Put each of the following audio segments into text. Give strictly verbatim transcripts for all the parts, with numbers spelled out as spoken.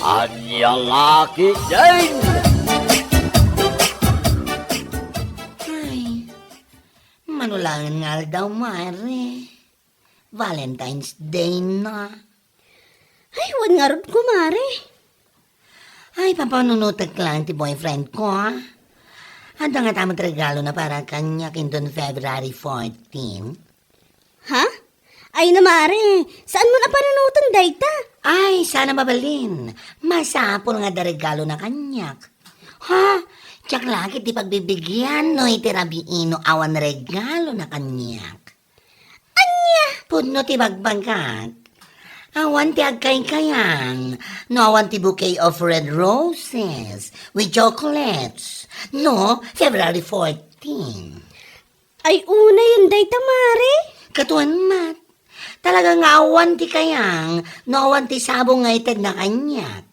Ania la ketdin? Ay, mano laeng nga aldaw, mare. Valentine's Day na. Ay, wen ngarud, kumare. Ay, pampanunotek laeng ti boyfriend ko, ha? Adda ngata met regalona para kaniak inton February fourteen. Ha? Ay na, mare, saanmo a panunoten dayta? Ay, saan a mabalin. Masapul nga adda regalona kaniak. Ha? Diak la ket ti pagbibigian no iti rabii no awan regalona kaniak. Ania? Pudno ti bagbagak. Awan ti agkaykayang no awan ti bouquet of red roses with chocolates no February fourteen. Ay, unayen dayta, mare. Ket wen met, talaga nga awan ti kayang no awan ti sabong nga itedna kaniak.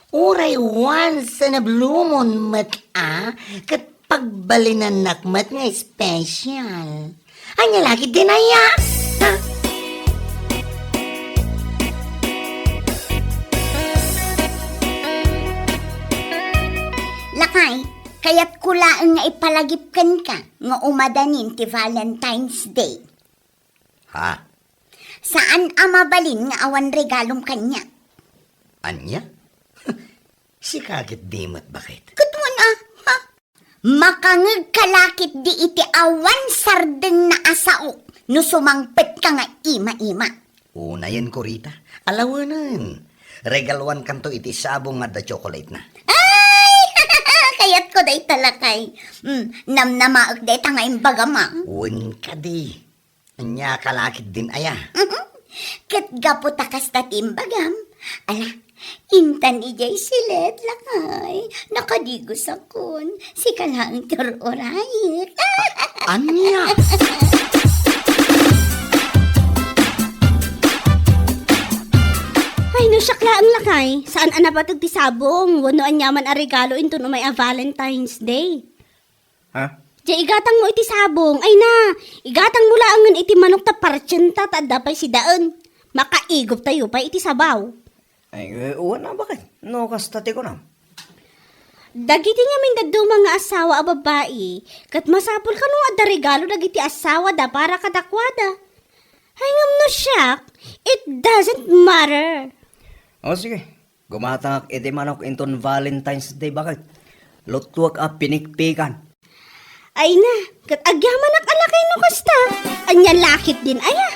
Uray once in a blue moon met a, ket pagbalinannak met nga special. Ania la ketdin aya? Ha? Lakay, kayatko laeng nga ipalagip kenka nga umadanin ti Valentine's Day. Ha? Saan a mabalin nga awan regalom kaniak. Ania? Sika ket di met, baket. Ket wen a, ha? Makangegka la ketdi iti awan sardengna a sao no sumangpetka nga ima-ima. Unayen, Corita. Alawenen. Regaluankanto iti sabong nga adda chocolate na. Ay! Kayatko dayta, lakay. Hmm, namnamaek dayta nga imbagam, a. Wen kadi. Ania ka la ketdin aya? Ket gapu ta kasta ti imbagam, ala, intan idiay siled, lakay, nakadigosakon, sika laeng ti ur-urayek. Ania? Ay, no siak laeng, lakay, saan a napateg ti sabong wenno aniaman a regalo inton umay a Valentine's Day. Ha? Diay igatangmo iti sabong. Ay na, igatangmo laengen iti manok ta partsenta ta adda pay sidaen. Makaiguptayo pay iti sabaw. Ay, eh, wen a, baket. No kasta ti kunam. Dagiti ngamin dadduma nga asawa a babbai, ket masapul kano adda regalo dagiti asawada para kadakuada. Ay, ngem no siak, it doesn't matter. O, sige. Gumatangak iti manok inton Valentine's Day, baket. Luttuak a pinikpikan. Ay na, ket agyamanak a lakay no kasta. Ania la ketdin aya?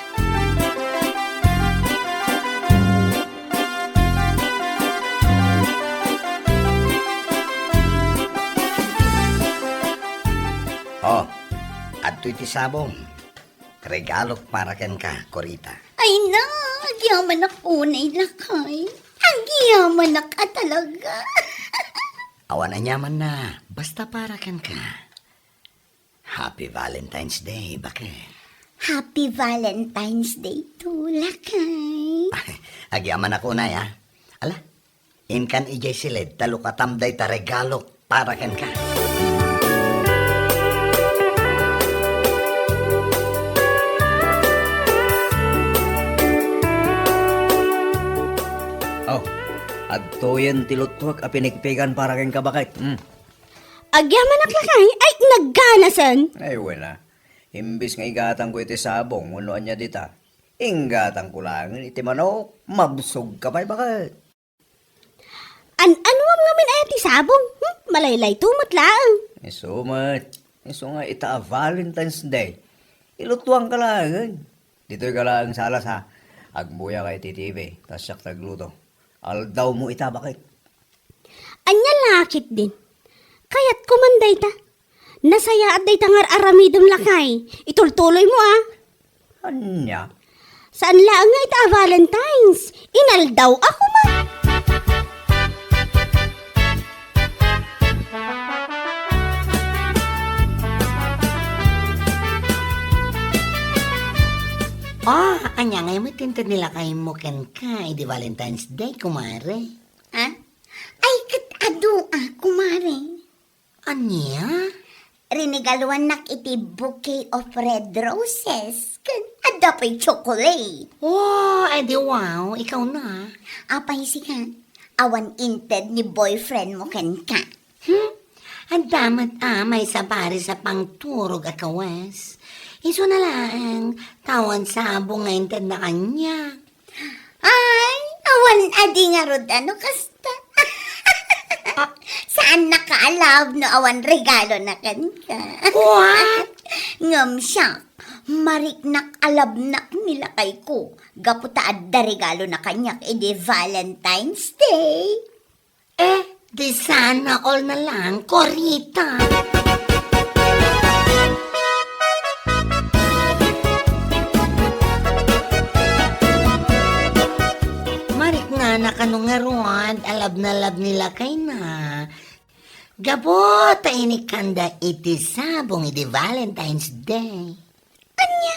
Oh, adtoy ti sabong. Regalok para kenka, Corita. Ay na, agyamanak unay, lakay. Agyamanak a talaga. Awan aniamanna, basta para kenka. Happy Valentine's Day, baket. Happy Valentine's Day too, lakay. Agyamanak unay, a. Ala, inkan idiay siled ta lukatam dayta regalok para kenka. Oh, adtoyen ti luttuak a pinikpikan para kenka, baket. Hmm. Agyamanak lakay, ay, nagganasen. Ay, wen a. Imbes nga igatangko iti sabong wenno ania dita, inggatangko laengen iti manok. Mabsogka pay, baket. An-anuam ngamin aya ti sabong? Hmm? Malaylayto met laeng. Isu met. Isu nga ita a Valentine's Day, ilutoanka laengen. Ditoyka laeng sa alas, a. Agbuyaka iti T V, ta siak ti agluto. Aldawmo ita, baket. Ania la ketdin? Kayatko man dayta. Nasayaat dayta nga ar-aramidem, lakay. Itultuloymo, a. Ania? Saan laeng nga ita a Valentine's. Inaldaw a koma. Ah, ania ngay met ti inted ni lakaymo kenka idi Valentine's Day, kumare? Ha? Ay, ket adu a, kumare. Ania? Rinigaluannak iti bouquet of red roses. Ken adda pay chocolate. Wow, ay di wow, ikaw na. Apay sika? awan inted ni boyfriend mo kenka. Hmm? Adda met a maysa pares a pangturog a kawes. Isuna laeng, ta awan sabong nga intedna kaniak. Ay, awan adi ngarud a no kasta. Saan nakaalab no awan regalona kenka. What? Ngem siak, mariknak a labnak ni lakayko gapu ta adda regalona kaniak idi Valentine's Day. Eh, di sana all na lang, Corita. Mariknana kano ngarud a love na love ni lakayna. Gapu ta inikkanda iti sabong idi Valentine's Day. Ania?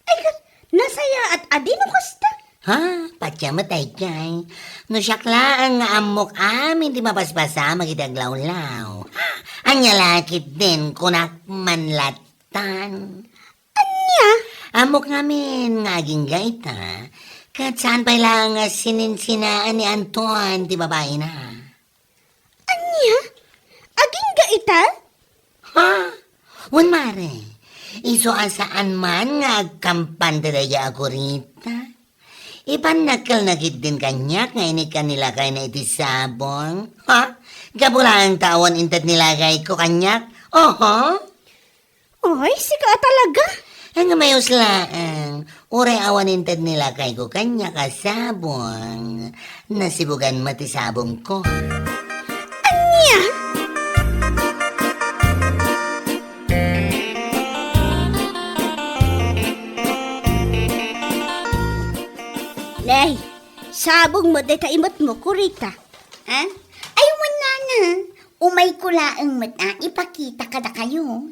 Ay, ket, nasayaat adi no kasta? Ha? Patya met ay kay. No siak laeng nga ammok amin ti mapaspasamak iti aglawlaw. Ha? Ania la ketdin kunak man latan. Ania? Ammok ngamin nga agingga ita, ket saan pay laeng nga sininsinaan ni Anton ti babaina. Ania? Agingga ita? Ha? Wen, mare, isu a saan man nga agkampan ti daydiay a kurita. Ipannakkelna ketdin kaniak nga inikkan ni lakayna iti sabong. Ha? Gapu laeng ta awan inted ni lakayko kaniak? Oho. Oy, sika a talaga? Ay, nga mayus laeng. Uray awan inted ni lakayko kaniak a sabong. Nasibugan met ti sabongko. Ania? Nay, sabong met dayta imetmo, Corita. Ha? Ay, wen, nana. Umayko laeng met a ipakita kadakayo.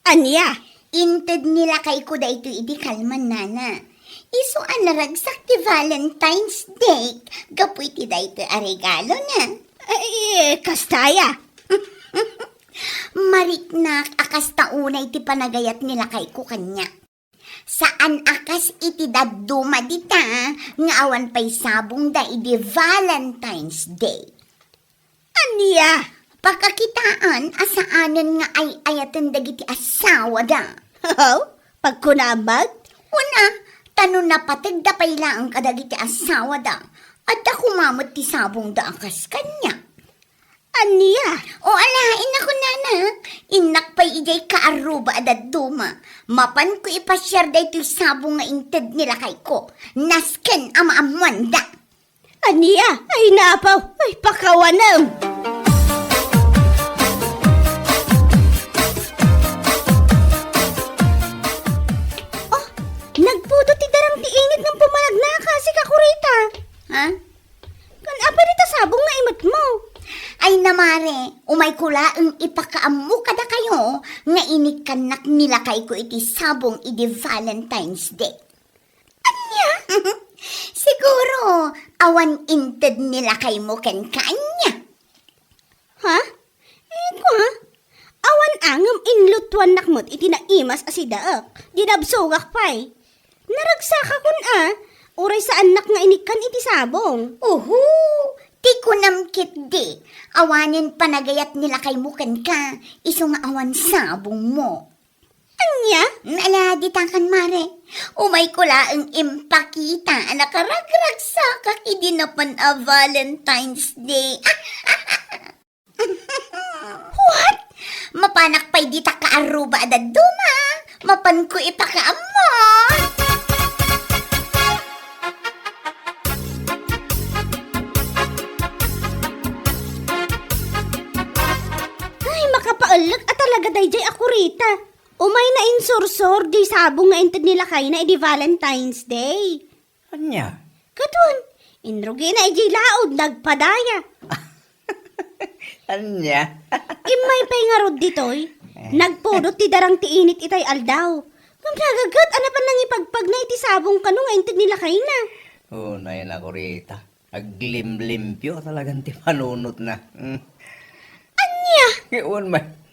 Ania? Inted ni lakayko daytoy idi kalman, nana. Isu a naragsak ti Valentine's Day gapu iti daytoy a regalona. Ay, kasta aya? Mariknak a kasta unay ti panagayat ni lakayko kaniak. Saan a kas iti dadduma dita nga awan pay sabongda idi Valentine's Day. Ania? Pakakitaan a saanen nga ay-ayaten dagiti asawada. Haw? Pagkunam met? Wen a, ta no napategda pay laeng kadagiti asawada, adda koma met ti sabongda a kas kaniak. Ania? O, alaen a kunana, innak pay idiay kaarruba a dadduma. Mapanko ipasiar daytoy sabong nga inted ni lakayko. Nasken a maammoanda. Ania? Ay, napaw! Ay, pakawanem! Oh, nagpudot ti darang ti init ngem pumanagnaka, sika, Corita. Ha? Kan apay dita sabong nga imetmo? Ay, namare, umayko laeng ipakaammo kadakayo nga inikkannak ni lakayko iti sabong idi Valentine's Day. Ania? Siguro, awan inted ni lakaymo kenka, ania? Ha? Eko, ha? Awan a ngem inlutuannak met iti naimas a sidaek. Dinabsogak pay. Naragsakakon a, uray saannak nga inikkan iti sabong. Uhu! Ti kunam ketdi, awanen panagayat ni lakaymo kenka, isu nga awan sabongmo. Ania? Ala, ditakan, mare. Umayko laeng impakita a nakaragragsakak idi napan a Valentine's Day. What? Mapanak pay dita kaarruba a dadduma. Mapanko ipakaammo. Ay, makapaellek a talaga daydiay a Corita. Umayna insursor diay sabong nga inted ni lakayna idi Valentine's Day. Ania? Katon, inrugina idiay laud, nagpadaya. Ania? Immay pay ngarud ditoy, eh, nagpudot ti darang ti init itay aldaw. Ngem nagaget a napan nangipagpagna iti sabong kano nga inted ni lakayna. Unay na, Corita. Aglimlimpio talagan ti panunotna. Hmm. Ania? Wen met.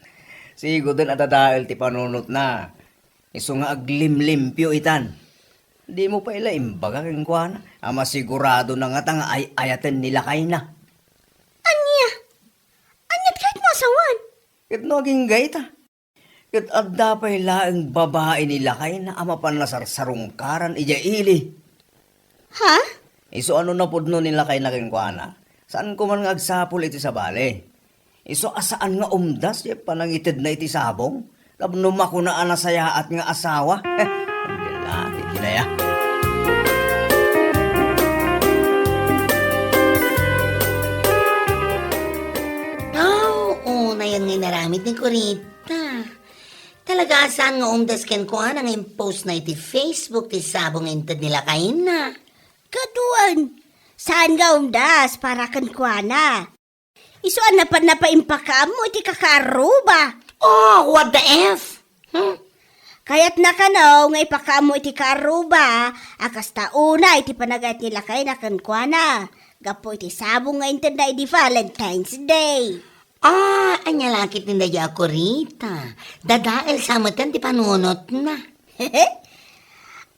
Siguden a dadael ti panunotna. Isu nga aglimlimpio itan. Dimo pay la imbaga kenkuana a masiguradona ngata nga ay-ayaten ni lakayna. Ket no agingga ita? Ket adda pay laeng babai ni lakayna a mapan nasarsarungkaran idiay ili. Ha? Isu a no napudno ni lakayna kenkuana, saanko man nga agsapul iti sabali. Isu a saan nga umdas ti panangitedna iti sabong, tapno makuna a nasayaat nga asawa. Ang lalaki, kinaya. Aw, unayan nga inaramid ni Corita. Talaga, saan nga umdas kenkuana nga impostna iti Facebook ti sabong nga inted ni lakayna? Ket wen, saan nga umdas para kenkuana. Isu a napanna pay impakaammo iti kakaarruba. Oh, what the F? Hmm? Kayatna kano nga ipakaammo iti kaarruba a kasta unay ti panagayat ni lakayna kenkuana gapu iti sabong nga intedna idi Valentine's Day. Ah, ania la ketdi dayta a Corita? Dadael sa metten ti panunotna.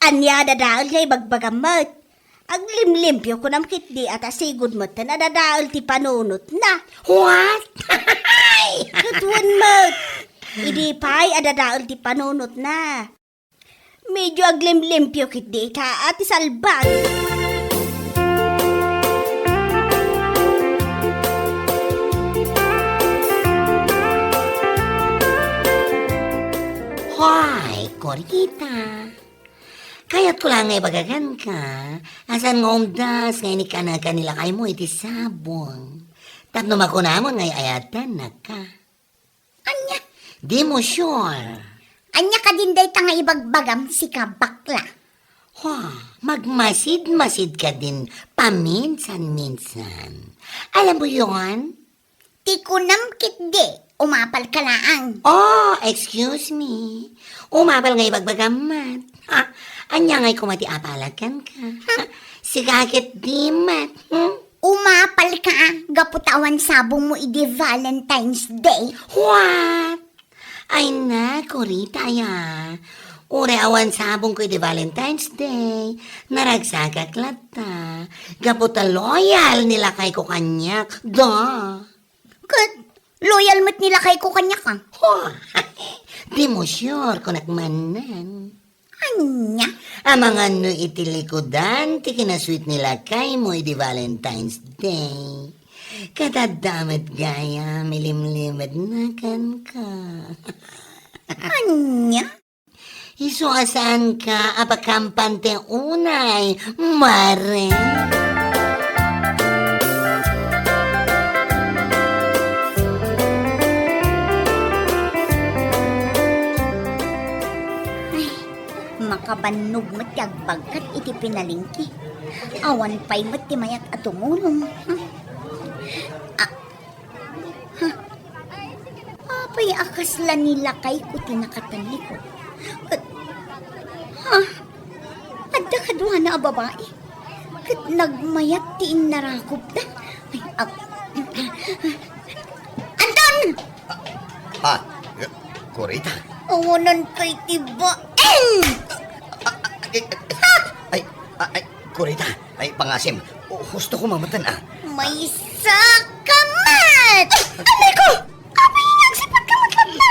Ania a dadael nga ibagbagam met? Aglimlimpio kunam ketdi a ta sigud metten a dadael ti panunotna. What? Ket wen met, idi pay a dadael ti panunotna. Medyo aglimlimpio ketdi ita a ti salbag. Hoy, Corita. Kayatko la nga ibaga kenka a saan nga umdas nga inikanekan ni lakaymo iti sabong. Tapno makunamon nga ay-ayatennaka. Ania? Dimo sure. Ania kadin dayta nga ibagbagam, sika, bakla? Ha, magmasid-masid kadin paminsan-minsan. Alam mo yon? Ti kunam ketdi, umapalka laang. Oh, excuse me. Umapal nga ibagbagam met. Ha? Ania ngay koma ti apalak kenka? Ha? Sika ketdi met. Hmm? Umapalka gapu ta awan sabongmo idi Valentine's Day. What? Ay na, Corita, aya. Uray awan sabongko idi Valentine's Day, naragsakak latta. Gapu ta loyal ni lakayko kaniak. Da. Ket loyal met ni lakayko kaniak, a. Ho, dimo sure, kunak manen. Ania? Amangan no iti likudan ti kinasweet ni lakaymo idi Valentine's Day. Ket adda met gayam ilimlimedna kenka. Ania? Isu a saanka a pakampante unay, Mare. Ay, makabannog met ti agbagkat iti pinalengke. Awan pay met ti mayat a tumulong. Hmm. Ah, Ha? Apay a kasla ni lakayko ti nakatallikod? Ket, ha? Adda kaduana a babai? Ket nagmayat ti innarakopda? Ay, ag-, Anton! Ah, ah, Corita. Awanan kay ti baeng! Ah, ah, ay, ay, ay, ah, ay, Corita, ay, pangasim. Husto ko mamatan, ah. Maysa ka met! Anay ko! Apay nga agsipat ka met latta?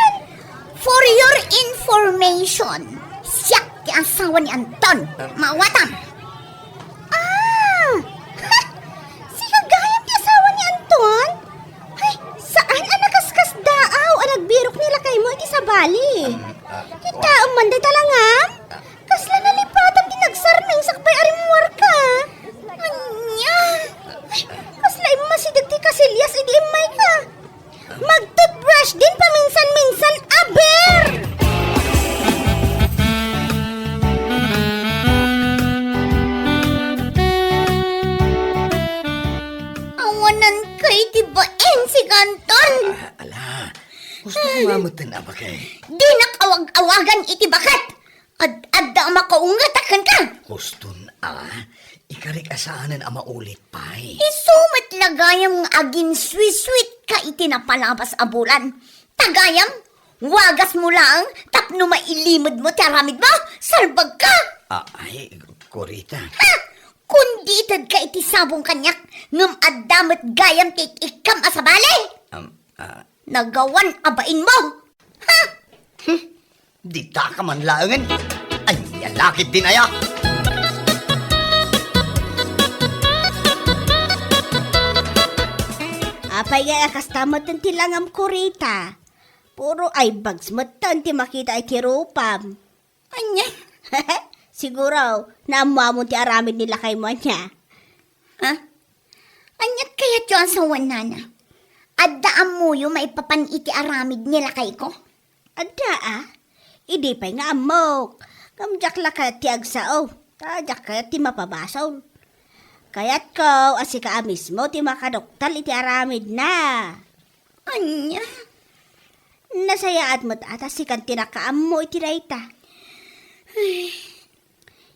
For your information, siak ti asawa ni Anton. Ah. Maawatam. Ah! Ha! Sika gayam ti asawa ni Anton? Ay, saan a nakaskasdaaw a nagbirok ni lakaymo iti sabali? Um, ah, Kitaem man dayta langam? Ah. Kasla nalipatam ti nagsarneng sakbay a rimmuarka. Ania? Ay, kasla immasideg ti kasilias idi immayka. Mag-toothbrush din paminsan-minsan, aber! Awanan kay ti baeng, sika Anton. Ah, ala, husto ko mamatan a bakay. Dinak awag-awagan iti baket. Ad-adda a makaunget a kenka. Huston a, ikarik a saanen a maulit pay. Isu met la gayam nga aginsweet-sweet ka iti napalabas a bulan. Ta gayam, wagasmo laeng tapno mailimedmo ti aramidmo. Salbagka! Ah, ay, Corita. Ha? Kundi itedka iti sabong kaniak, ngem adda met gayam ti ik-ikkam a sabali. Um, ah, Nagawan a bainmo! Ha? Hmm, dita ka man laengen. Ay, ania lakit din aya. Apay nga a kasta met ti langam, Kurita? Puro eye bags met ti makita iti rupam. Ania? Siguro, naammoamon ti aramid ni lakaymo, ania? Ha? Aniat kayatyo a sawen, nana? Adda ammoyo maipapan iti aramid ni lakayko? Adda, a? Idi pay nga ammok. Ngem diak la kayat ti agsao. Ta diak kayat ti mapabasol. Kayatko a sika a mismo ti makaduktal iti aramidna. Ania? Nasayaat met a ta sikan ti nakaammo iti dayta.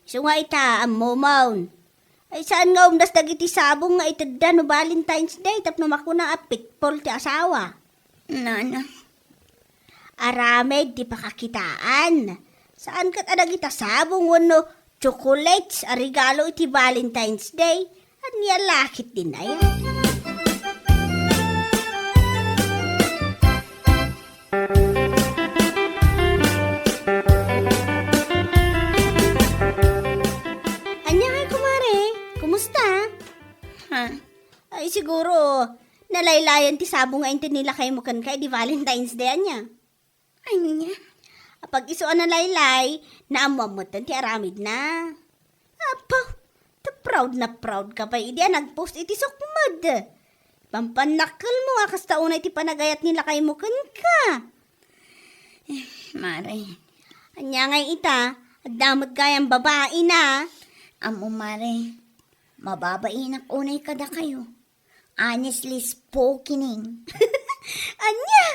Isu nga ita, ammomon. Ay, saan nga umdas dagiti sabong nga itedda no Valentine's Day tapno makuna a pitpol ti asawa? Nana. Aramid ti pakakitaan. Saan ket a dagita sabong wenno chocolates a regalo iti Valentine's Day? Ania lakit din aya? Ania ngay, kumare? Kumusta? Ha? Ay, siguro, nalaylayan ti sabong nga inted ni lakaymo kenka idi Valentine's Day, ania? Ania? Apag-isu a nalaylay, naammoam metten ti aramidna. Apo, ta proud na proud ka pay idi a nag-post iti sukmed. Pampannakkelmo a kasta unay ti panagayat ni lakaymo kenka. Eh, mare. Ania ngay ita, adda met gayam babaina. Ammo, mare, mababainak unay kadakayo. Honestly speaking. Ania?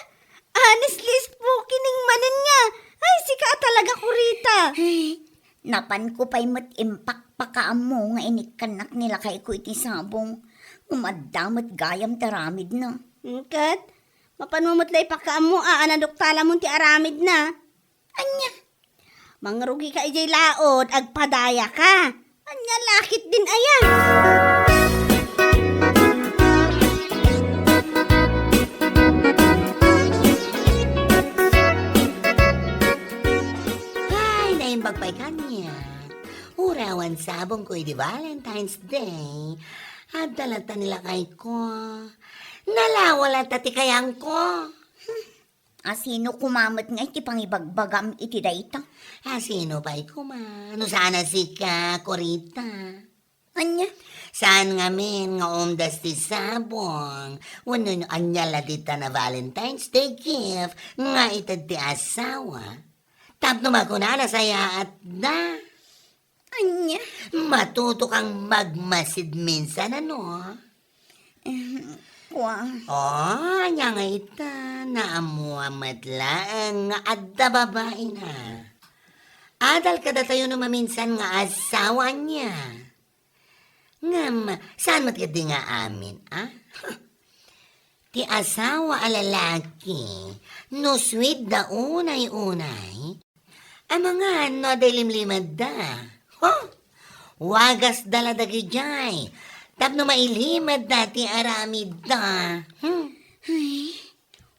Honestly speaking manen nga. Ay, sika a talaga, Kurita. Ay, napanko pay met impakpakaammo nga inikkannak ni lakayko iti sabong. Ngem adda met gayam ti aramidna. Ket, mapanmo met la ipakaammo a, a naduktalamon ti aramidna. Ania? Mangrugika idiay laod, agpadayaka. Ania lakit din aya? Ay, naimbag pay kaniak. Uray awan sabongko idi Valentine's Day. Adda latta ni lakayko. Nalawa latta ti kayangko. Hmm. Asino koma met nga iti pangibagbagam iti dayta? Asino pay koma? No saan a sika, Kurita? Ania? Saan ngamin nga umdas ti sabong? Wenno no ania la dita a Valentine's Day gift nga ited ti asawa? Tapno makunana sayaatda. Ania? Matutokang magmasid minsan, ano? Em, kua. Oh, ania nga ita, naammoam met laeng nga adda babaina. Adal kadatayo no maminsan nga asawa niya. Ngem, saan met ketdi nga amin, a? Ti asawa a lalaki, no sweet da unay-unay, amangan no adda ilimlimadda. Huh? Wagasda la dagidiay, tapno mailimadda ti aramidda. Hmm. Ay,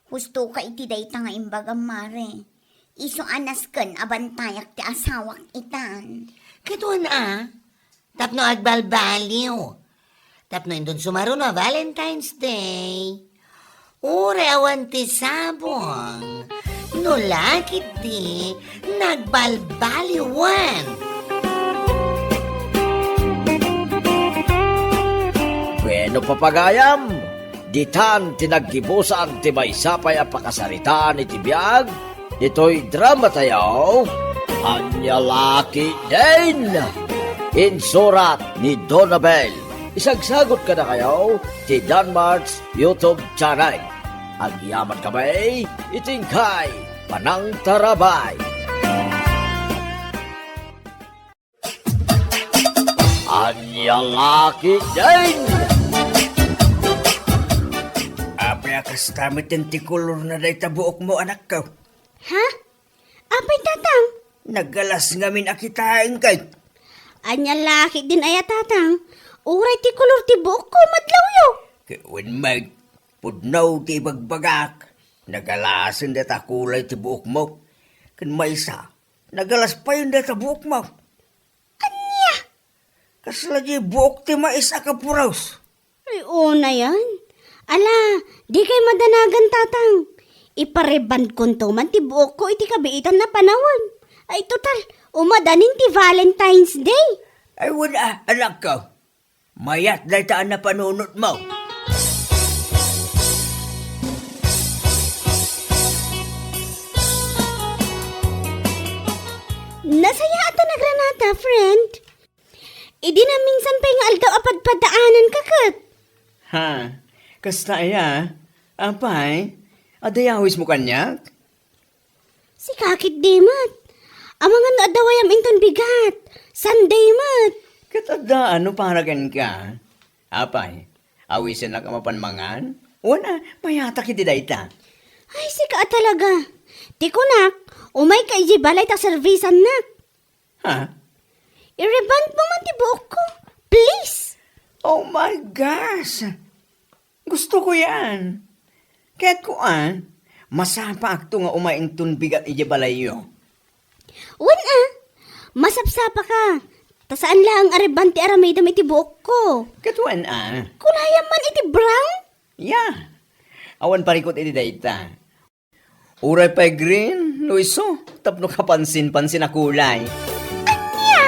husto ka iti dayta nga imbagam, mare. Isu a nasken a bantayak ti asawak itan. Ket wen a, tapno agbalbaliw. Tapno inton sumaruno a Valentine's Day, uray awan ti sabong, no la ketdi nagbalbaliwen. Bueno, papagayam, ditan ti naggibusan ti maysa pay a pakasaritaan iti biag ditoy dramatayo, Ania Lakit Din! Insurat ni Donabel. Isagsagot kadakayo ti Danmart's YouTube channel. Agyaman kami iti inkay panangtarabay. Ania Lakit Din! Apay a kasta met ti kolor na dayta buokmo, anakko? Ha? Apay, tatang? Nagalas ngamin a kitaen kay. Ania Lakit Din aya, tatang? Uray ti kolor ti buokko, madlawyo. Ket wen met, pudno ti ibagbagak. Nagalasen dayta kulay ti buokmo. Ken maysa, nagalas payen dayta buokmo. Ania? Kasla di buok ti mais a kapuros. Ay, unayan. Ala, dikay madanagan, Tatang. Iparebandkonto man ti buokko iti kabiitan a panawen. Ay, total, umadanin ti Valentine's Day. Ay, wen a, anakko. Mayat dayta a napanunotmo. Nasayaat a nagranata, friend. Idi naminsan pay nga aldaw a padpadaananka ket. Ha, kasta aya? Apay, adda yawismo kaniak? Sika ketdi met. Amangan no adda wayam inton bigat. Sunday met. Ket adda no para kenka? Apay, awisennak a mapan mangan? Wen a, mayatak iti dayta. Ay, sika a talaga. Ti kunak, umayka idiay balay ta servisannak. Ha? I-rebond mo man ti buokko, please. Oh my gosh! Gusto ko yan. Kaya't kuan, masapaakto nga umay inton bigat idiay balayyo. Wen a, masapsapa ka. Ta saan laeng a rebond ti aramidem iti buokko. Ket wen a. Kulayam man iti brown? Ya. Awan parikut iti dayta. Uray pay green, no isu, tapno kapansin-pansin a kulay. Ania?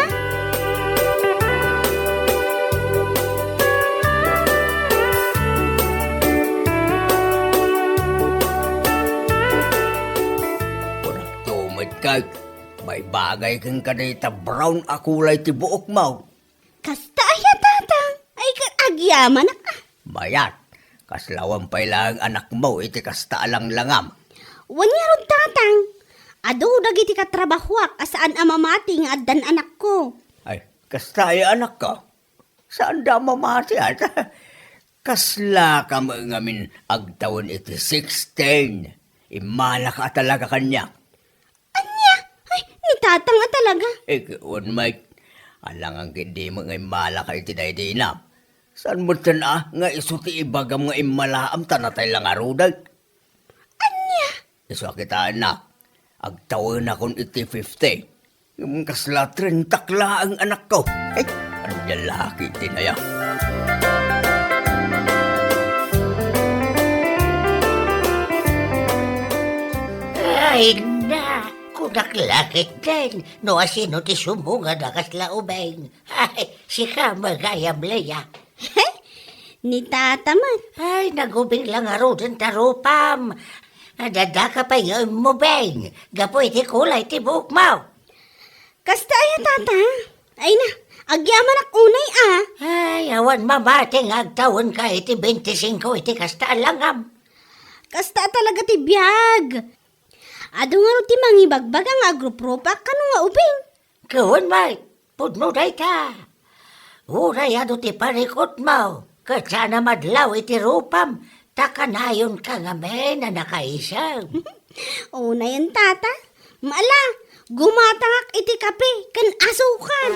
Kunakto met kay, maibagay kenka dayta brown a kulay ti buokmo. Kasta aya, Tatang? Ay, ka-, agyamanak, a. Mayat, kasla awan pay laeng anakmo iti kasta a langlangam. Wen ngarud, Tatang. Adu dagiti katrabahoak a saan a mamati nga addan anakko. Ay, kasta aya anakko? Saanda a mamati, at kaslaka met ngamin agtawen iti sixteen. Immalaka a talaga kaniak. Ania? Ay, ni Tatang a talaga. Eh, wen met, alangan ketdi met nga immalaka iti daydina. Saan metten a nga isu ti ibagam nga immalaam ta natay la ngaruden? Ania? Isu a kitaennak, agtawenakon iti fifty. Ngem kasla trenta laeng anakko. Ay, ania la ketdin aya? Ay, na, kunak la ketdin, no asino ti sumungad a kasla ubing. Ay, sika met gayam, Lea. Ni Tata met. Ay, nagubing la ngaruden ta rupam. Adda ka pay nga immubing, gapu iti kulay ti buokmo. Kasta aya, Tata? Ay na, agyamanak unay a. Ay, awan mamati nga agtawenka iti bente singko iti kasta a langam. Kasta talaga ti biag. Adu ngarud ti mangibagbaga nga agruprupak kano nga ubing. Wen met, pudno dayta. Uray adu ti parikutmo, ket saan a madlaw iti rupam, ta kanayonka ngamin a nakaisem. Unayen, Tata. Ala, gumatangak iti kape ken asukar.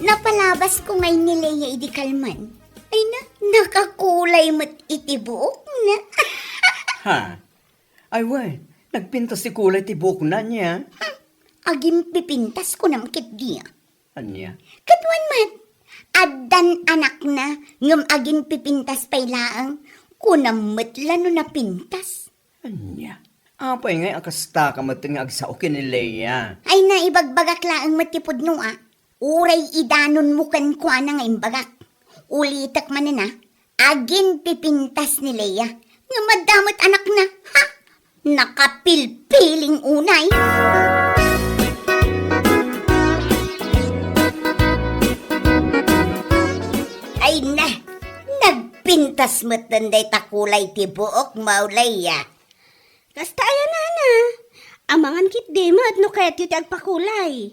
Napalabasko ngay ni Lea idi kalman. Ay na, nakakulay met iti buokna. Ha? Ay, wen, nagpintas ti kulay ti buokna, ania? Hmm, agimpipintas kunam ketdi a. Ania? Ket wen met, addan anakna, ngem agimpipintas pay laeng, kunam met la no napintas. Ania? Apay ngay a kastaka met nga agsao ken ni Lea? Ay na, ibagbagak laeng met ti pudno a. Uray idanonmo kenkuana nga imbagak. Ulitek manen a, agimpipintas ni Lea. Ngem adda met anakna. Ha? Nakapilpiling unay. Ay na, nagpintas met dayta kulay ti buokmo, Lea. Kasta aya, Nana? Amangan ketdi met no kayatyo ti agpakulay.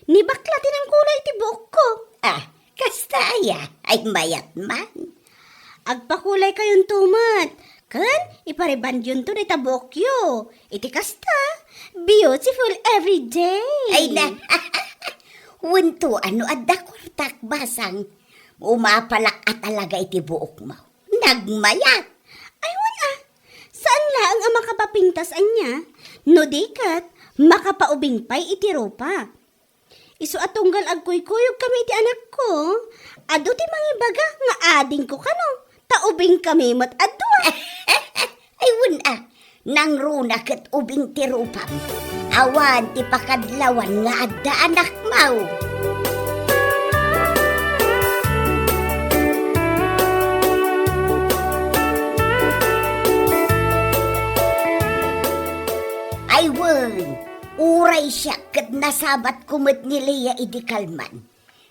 Ni bakla ti nangkulay iti buokko. Ah, kasta aya? Ay, mayat man. Agpakulay kayonto met. Ken Iparebandionto dayta buokyo. Iti kasta, beautiful every day. Ay na. Wenno no adda kuartak, basang, umapalak a talaga iti buokmo. Nagmayat. Ay, wen a. Saan laeng a makapapintas ania, no di ket makapaubing pay iti rupa. Isu a tunggal agkuykuyogkami iti anakko, adu ti mangibaga nga adingko kano, ta ubingkami met a dua. Ay, wen a, nangruna ket ubing ti rupam. Awan ti pakadlawan nga adda anakmo. Ay, wen, uray siak ket nasabatko met ni Lea idi kalman.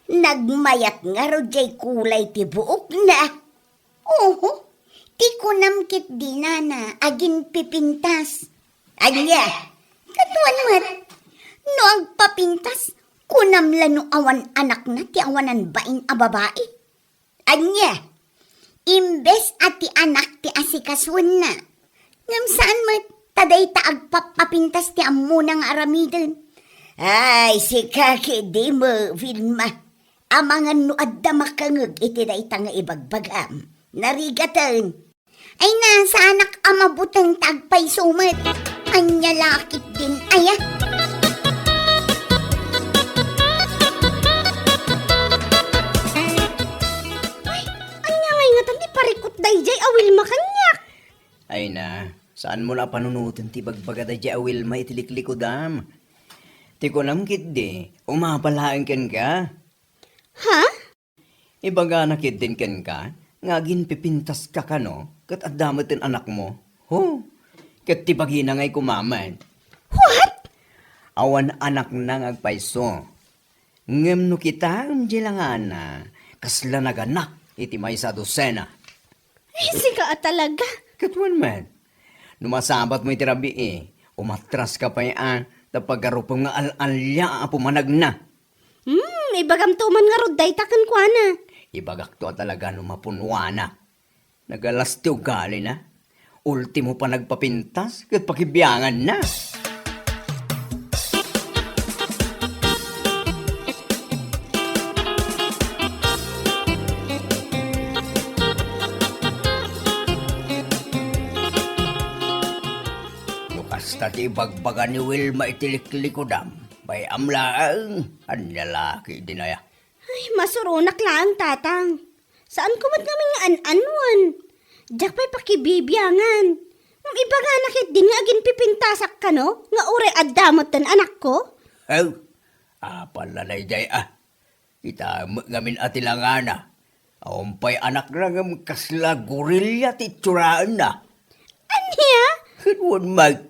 Nagmayat ngarud jay kulay ti buokna. Oho, ti kunam ketdi, nana, aginpipintas. Ania? Kaduan met, no agpapintas, kunam la no awan anakna ti awanan bain a babai. Ania? Imbes a ti anak ti asikasuenna. Ngem saan met, ta dayta agpappapintas ti ammona nga aramiden. Ay, sika ketdi met, Vilma. Amangan no adda makangeg iti dayta nga ibagbagam. Narigaten. Ay na, saanak a mabuteng ta agpayso met. Ania la ketdin aya? Ay, ania ngay ngatan ti parikut dayjay a Wilma kaniak? Ay na, saanmo la a panunoten ti ibagbaga dayjay a Wilma iti liklikudam. Ti kunam ketdi, umapa laeng kenka. Ha? Ibagana ketdin kenka nga aginpipintaska kano ket adda met ti anakmo. Ho, ket ti bagina ngay kumamen. What? Awan anakna nga agpayso. Ngem no kitaem diay langana, kasla naganak iti maysa a dosena. Ay, sika a talaga. Ket wen met, no masabatmo iti rabii, umatraska pay a, ta pagarupem nga al-alia a pumanagna. Hmm, ibagamto man ngarud dayta kenkuana. Ibagakto a talaga no mapunuana. Nagalas ti ugalina. Ultimo panagpapintas ket pakibianganna. No kasta ti ibagbaga ni Wilma iti liklikudam, bay-am laeng, ania la ketdin aya? Ay, masuronak laeng, Tatang. Saanko met ngamin nga an-anuen. Diak pay pakibibiangan. Ngem ibagana ketdin nga aginpipintasak kano nga uray adda met ti anakko? Aw, apay la daydiay a. Kitaem met ngamin a ti langana. Awan pay anakna ngem kasla gorilla ti itsuraenna. Ania? Ket wen met,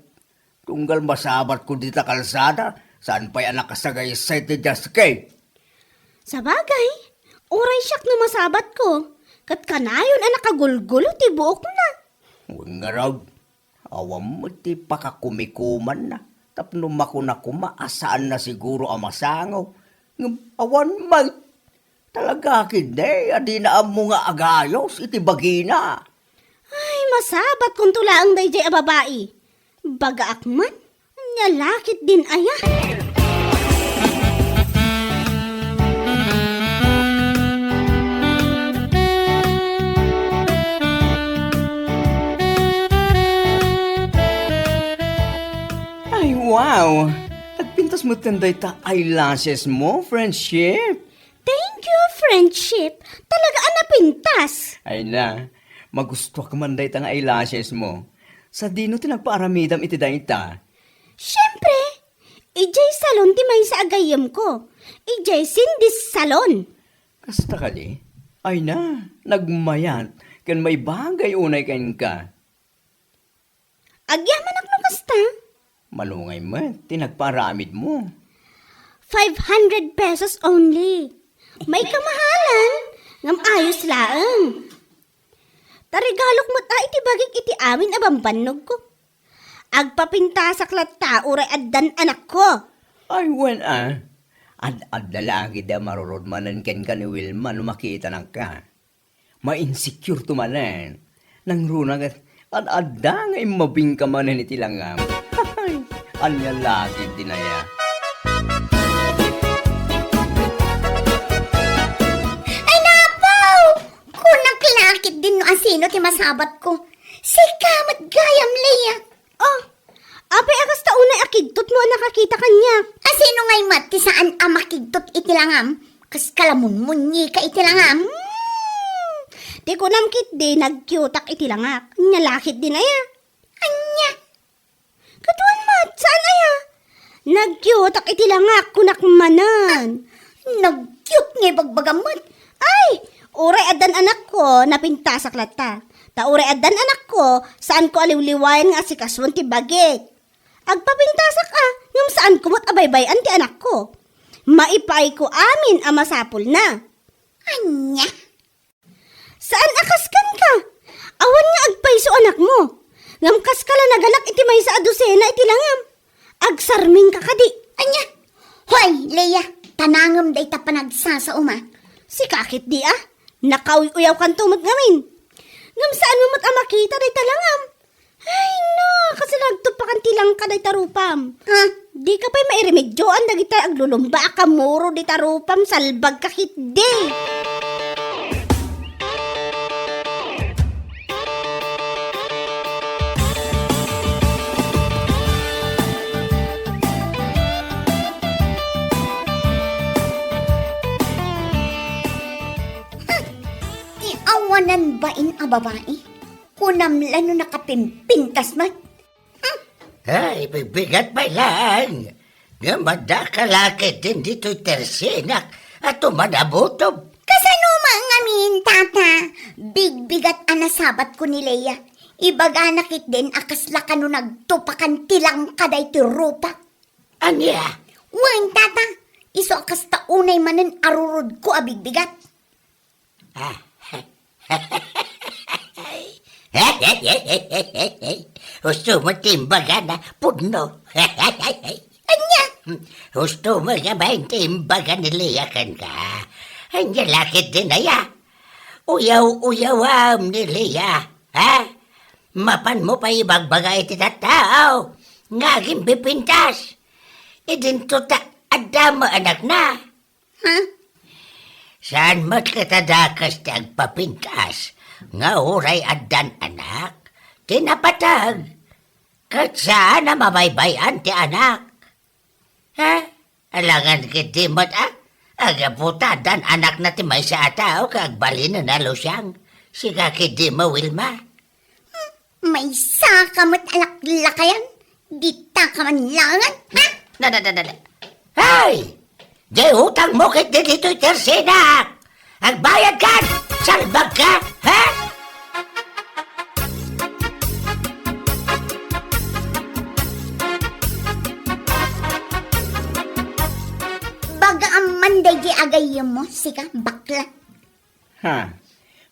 tunggal masabatko dita kalsada, saan pay a nakasagaysay ti jet ski. Sabagay, uray siak no masabatko, ket kanayon a nakagulgulo ti buokna. Wen ngarud, awan met ti pakakumikumanna, tapno makuna koma a saanna siguro a masango. Ngem awan met. Talaga ketdi a dina ammo nga agayos iti bagina. Ay, masabatkonto laeng daydiay a babai. Bagaak man, ania la ketdin aya? Ay, wow! Nagpintas metten dayta eyelashes mo, friendship. Thank you, friendship. Talaga a napintas. Ay na, magustuak man dayta nga eyelashes mo. Sadino ti nagpaaramidam iti dayta? Siempre, idiay salon ti maysa a gayyemko. Idiay Cindy's Salon. Kasta kadi? Ay na, nagmayat ken maibagay unay kenka. Agyamanak no kasta. Malungay met ti nagpaaramidmo. Five hundred pesos only. May kamahalan, ngem ayos laeng. Ta regalok met a iti bagik iti amin a bambannogko. Agpapintasak latta uray addan anakko. Ay, wen a. Ad-adda la ketdi a marurod manen kenka ni Wilma no makitanakka. Ma-insecure to manen. Nangruna ket Ad-adda nga immabingka manen iti langam. Ania la ketdin aya? Ay, napaw! Kunak la ketdin no asino ti masabatko. Sika met gayam, Lea. Oh, apay a kasta unay a kidtotmo a nakakita kaniak? Asino ngay met ti saan a makidtot iti langam? Kaskala munmunngika iti langam? Hmm. Ti kunam ketdi, nagkiutak iti langak. Ania la ketdin aya? Ania? Kaduan met, saan aya? Nagkiutak iti langak, kunak manen. Nagkiut nga ibagbagam met. Ay, uray addan anakko, napintasak latta. Ta uray addan anakko, saanko a liwliwayan nga asikasuan ti bagik. Agpapintasak a, ngem saanko met a baybay-an ti anakko. Maipaayko amin a masapulna. Ania? Saan a kaskanka? Awan nga agpayso anakmo. Ngem kaskala nagalak iti maysa a dosena iti langam. Agsarmingka kadi? Ania? Hoy, Lea, tanangem dayta panagsasaom a. Sika ketdi a, nakauy-uyawkanto met ngamin. Ngem saanmo met a makita dayta langam. Ay, no, kasla nagtupakan ti langka dayta rupam. Ha? Dika pay mairemedioan dagita aglulumba a kamuro dita rupam, salbagka ketdi. Ti awanan bain a babai. Kunam la no nakapimpintas met. Hmm. Ay, bigbigat pay laeng. Ngem adda ka la ketdin ditoy tersinak a tumanabutob. Kasano man ngamin, tata? Bigbigat a nasabatko ni Lea. Ibagana ketdin a kasla kano nagtupakan ti langka daytoy rupa. Ania? Wen, tata, isu a kasta unay manen a rurodko a bigbigat. Ah. Husto met ti imbagana, pudno. Ania? Husto met nga bain ti imbaga ni Lea kenka. Ania la ketdin aya? Uyaw-uyawam ni Lea, ha? Mapanmo pay ibagbaga iti tattao nga agimpipintas. Idinto ta adda met anakna. Ha? Saan met ket a dakes ti agpapintas nga uray addan anak ti napateg, ket saan a mabaybay-an ti anak? Ha? Alangan ketdi met a, agapu ta addan anakna ti maysa a tao ket agbalinen a lusiang. Sika ketdi met, Wilma. Maysaka met a laklakayan, ditaka man langan, ha? Na, na, na, na, na. Hey! Diay utangmo ketdi ditoy tersinak! Agbayadkan! Salbagka, ha? Baga amman daydi agayyemmo, sika, bakla. Ha?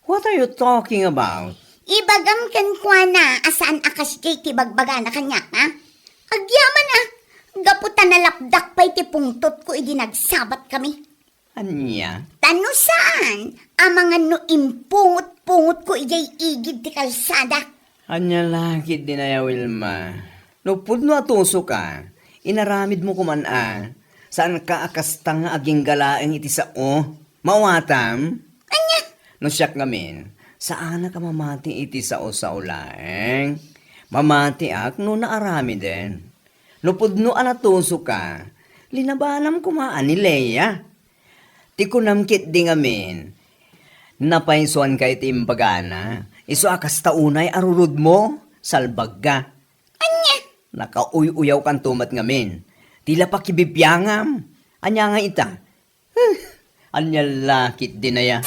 What are you talking about? Ibagam kenkuana a saan a kasdiay ti bagbagana kaniak, ha? Agyaman a, gapu ta nalapdak pay ti pungtotko idi nagsabatkami. Ania? Ta no saan, amangan no impungot-pungotko idiay igid ti kalsada. Ania la ketdin aya, Wilma? No pudno a tusoka, inaramidmo koman a, saanka a kasta nga agingga laeng iti sao. Maawatam? Ania? No siak ngamin, saanak a mamati iti sao-sao laeng. Mamatiak no naaramiden. No pudno a natusoka, linabanam koma a ni Lea. Ti kunam ketdi ngamin, napaysuanka iti imbagana, isu a kasta unay a rurodmo, salbagka. Ania? Nakauy-uyawkanto met ngamin. Ti la pakibibiangam. Ania nga ita? Huh, ania la ketdin aya?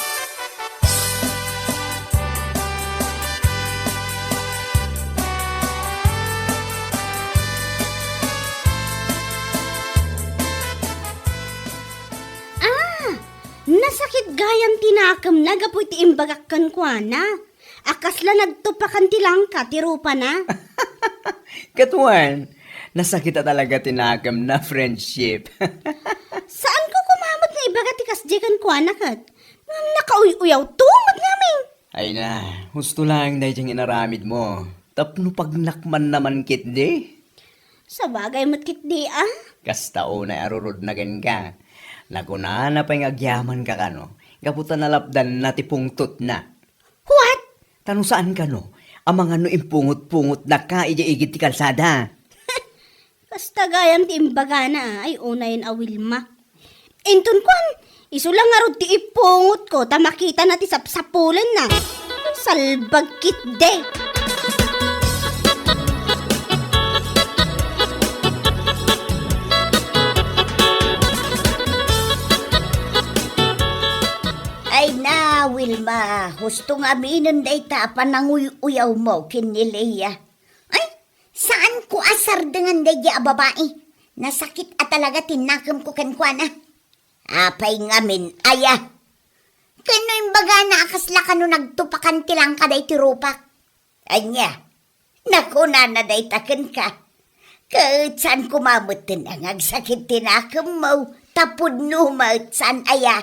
Ah, nasakit gayam ti nakemna gapu iti imbagak kenkuana. A kasla nagtupakan ti langka ti rupana. Ket wen, nasakit a talaga ti nakemna, friendship. Saanko koma met nga ibaga ti kasdiay kenkuana ket, ngem nakauy-uyawto met ngamin. Ay na, husto laeng daydiay nga inaramidmo. Tapno pagnakmanna man ketdi. Sabagay met ketdi, a? Kasta unay a rurudna kenka. Nakunana pay nga agyamanka kano, gapu ta nalapdanna ti pungtotna. What? Ta no saan kano, amangan no impungotpungotnaka idiay igid ti kalsada. Kasta gayam ti imbagana, a, ay unayen a Wilma. Inton kuan, isu la ngarud ti ipungotko ta makitana ti sapsapulenna. Salbag ketdi. Ay na, Wilma, husto nga aminen dayta a pananguy-uyawmo ken ni Lea. Ay, saanko a sardengan daydiay a babai. Nasakit a talaga ti nakemko kenkuana. Apay ngamin, aya? Ken no imbagana a kasla kano nagtupakan ti langka daytoy rupak? Ania? Nakunana dayta kenka. Ket saan koma metten nga agsakit ti nakemmo, ta pudno met, saan aya?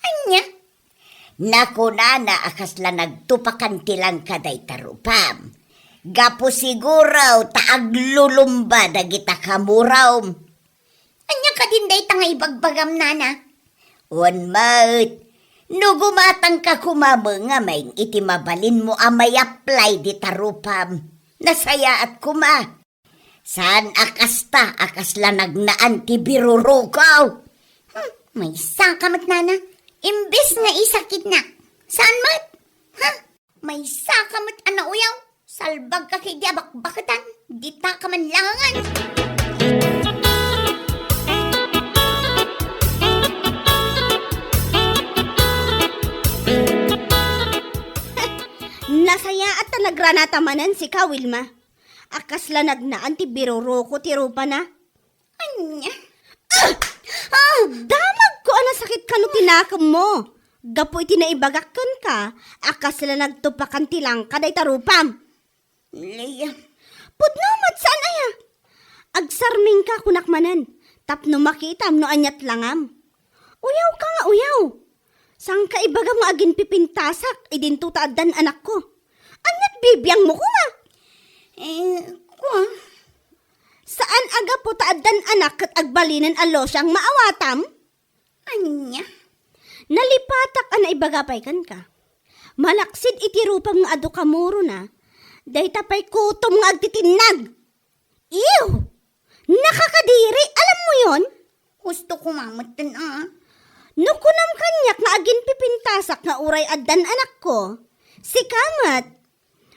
Ania? Nakunana a kasla nagtupakan ti langka dayta rupam. Gapu siguro ta aglulumba dagita kamurom. Ania kadin dayta nga ibagbagam, nana? Wen met, no gumatangka koma ngamin iti mabalinmo a mayaplay dita rupam, nasayaat koma. Saan a kasta a kasla nagnaan ti biruruko? Hmm, maysaka met, nana. Imbes nga isakitnak, saan met? Ha? Maysaka met a nauyaw. Salbagka ketdi a bakbaketan. Ditaka man langan. Nasayaat ta nagranata manen sika, Wilma. A kasla nagnaan ti biruruko ti rupana. Ania? Ah! Ah! Damagko a nasakit kano ti nakemmo. Gapu iti naibagak kenka a kasla nagtupakan ti langka dayta rupam. Lea. Pudno met, saan aya? Agsarmingka, kunak manen, tapno makitam no aniat langam. Uyawka nga uyaw. Saanka ibagam nga aginpipintasak idinto ta addan anakko. Aniat bibiangmo koma? Eh, kua? Saan a gapu ta addan anak ket agbalinen a losiang maawatam? Ania? Nalipatak a naibaga pay kenka. Malaksid iti rupam nga adu kamurona, dayta pay kutom nga agtitinnag. Ew! Nakakadiri, alam mo yon? Husto koma metten a. No kunam kaniak nga aginpipintasak nga uray addan anakko, sika met,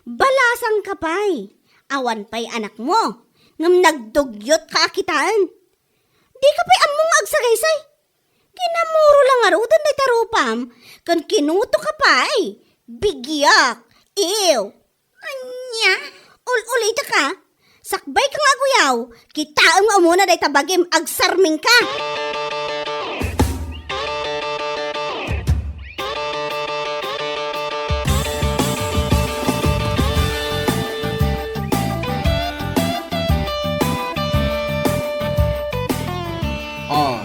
balasangka pay. Awan pay anakmo, ngem nagdugyot ka a kitaen. Dika pay ammo nga agsagaysay. Kinamuro la ngaruden dayta rupam, ken kinutoka pay. Bigiak. Ew. Ania? Ul-ulitaka. Sakbayka nga aguyaw. Kitaem nga umuna dayta bagim, agsarmingka. Oh,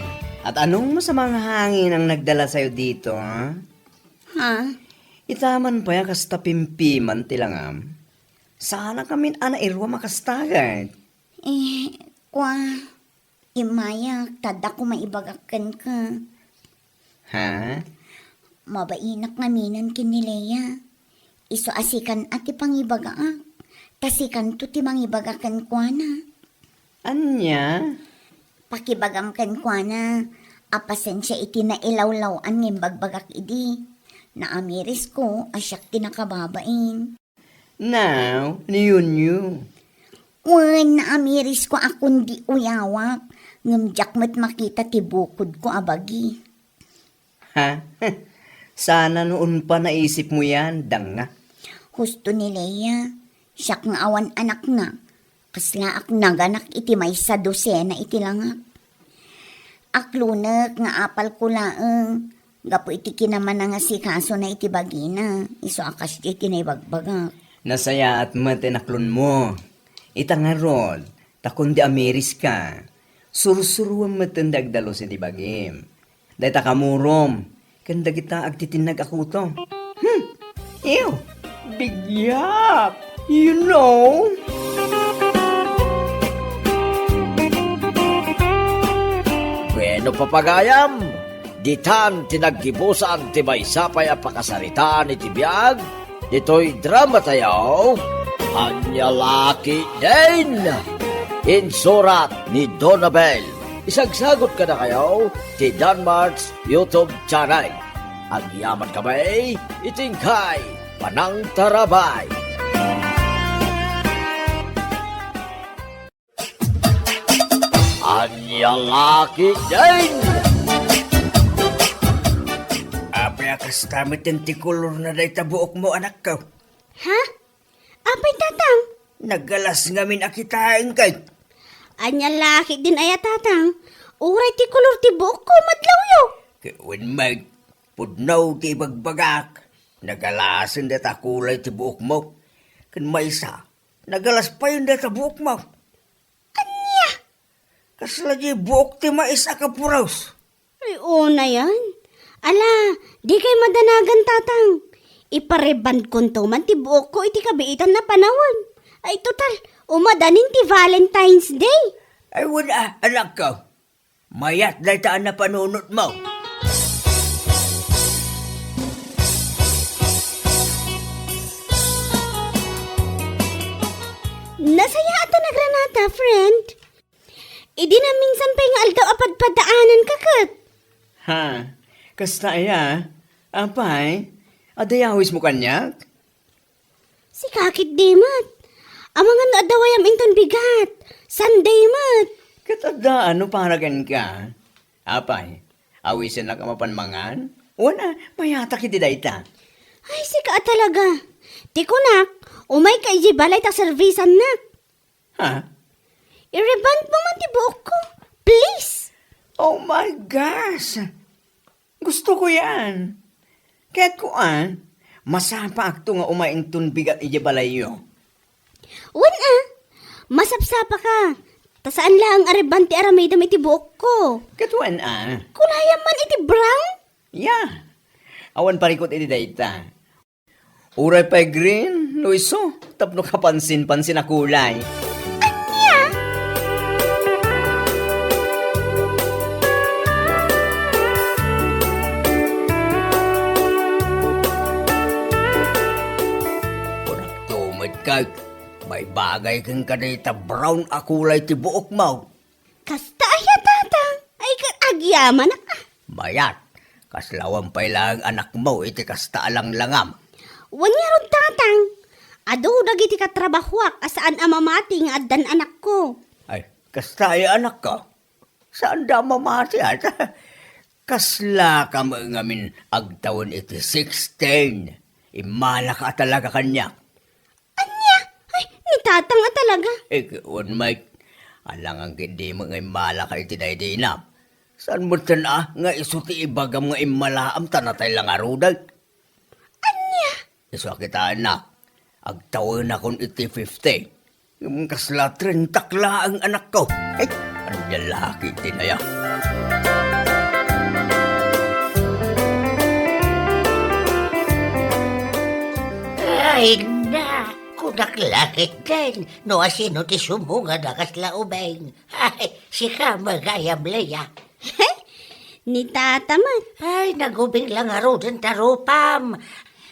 at anong masamang hangin ang nagdala sa'yo dito, ha? Ha? Itaman pay a kasta pimpiman ti langam. Saan a kamin a nairuam a kasta ket? Eh, kua, immayak, ta adda ko maibagak kenka. Ha? Mabainak ngaminen ken ni Lea. Isu a sikan a ti pangibagaak. Ta sikanto ti mangibaga kenkuana. Ania? Pakibagam kenkuana a pasensia iti nailawlaw-an nga imbagbagak idi. Naamirisko a siak ti nakababain. Now, niyunyo. Wen, naamirisko a kundi uyawak, ngem diak met makita ti bukodko a bagi. Ha? Sana no unpa naisipmo yan, dangngak. Husto ni Lea, siak nga awan anakna, kaslaak naganak iti maysa dosena iti langak. Aklonek nga apalko laeng, gapu iti kinamana nga sikasona iti bagina, isu a kasdiay ti naibagbagak. Nasayaat met ti naklonmo. Ita ngarud, ta kundi amiriska, sursuruem metten ti agdalus iti bagim. Dayta kamurom, ken dagita agtitinnag a kuto. Hmm, ew, bigiak! You know? Bueno, papagayam, ditan ti naggibusan ti maysa pay a pakasaritaan iti biag ditoy drama tayo, Ania La Ketdin. Insurat ni Donabel. Isagsagot kadakayo ti Danmart's YouTube channel. Agyaman kami iti inkay panangtarabay. Ania La Ketdin! Apay a kasta met ti kolorna dayta buokmo, anakko? Ha? Apay, Tatang? Nagalas ngamin a kitaenka. Ania La Ketdin aya, Tatang? Uray ti kolor ti buokko, madlawyo. Ket wen met, pudno ti ibagbagak. Nagalasen dayta kulay ti buokmo. Ken maysa, nagalas payen dayta buokmo. Ania? Kasla diay buok ti mais a kapuros. Ay, unayan. Ala, dikay madanagan, Tatang. Iparebandkonto man ti buokko iti kabiitan a panawen. Ay, total, umadanin ti Valentine's Day. Ay, wen a, anakko. Mayat dayta a napanunotmo. Nasayaat a nagranata, friend. Idi naminsan pay nga aldaw a padpadaananka ket. Ha, kasta aya? Apay, adda awismo kaniak? Sika ketdi met. Amangan no adda wayam inton bigat. Sunday met. Ket adda no para kenka? Apay, awisennak a mapan mangan? Wen a, mayatak iti dayta. Ay, sika a talaga. Ti kunak, umayka idiay balay ta servisannak. Ha? I-rebond mo man ti buokko, please. Oh my gosh! Gustoko yan. Ket kuan, masapaakto nga umay inton bigat idiay balayyo. Wen a, masapsapaka. Ta saan laeng a rebond ti aramidem iti buokko. Ket wen a. Kulayam man iti brown? Ya. Awan parikut iti dayta. Uray pay green no isu tapno kapansin-pansin a kulay. Ania? Kunakto met ket, maibagay kenka dayta brown a kulay ti buokmo. Kasta aya, Tatang? Ay, ka-, agyamanak, a. Mayat, kasla awan pay laeng anakmo iti kasta a langlangam. Wen ngarud, Tatang. Adu dagiti katrabahoak a saan a mamati nga addan anakko. Ay, kasta aya anakko? Saanda a mamati, a. Kaslaka met ngamin agtawen iti sixteen. Immalaka a talaga kaniak. Ania? Ay, ni Tatang a talaga. Eh, wen met, alangan ketdi met nga immalaka iti daydayna. Saan metten a nga isu ti ibagam nga immalaam ta natay la ngaruden? Ania? Isu a kitaenna, agtawenakon iti fifty. Ngem kasla trenta laeng anakko. Ay, ania la ketdin aya? Ay, na, kunak la ketdin, no asino ti sumungad a kasla ubing. Ay, sika met gayam, Lea. Ni Tata met. Ay, nagubing la ngaruden ta rupam.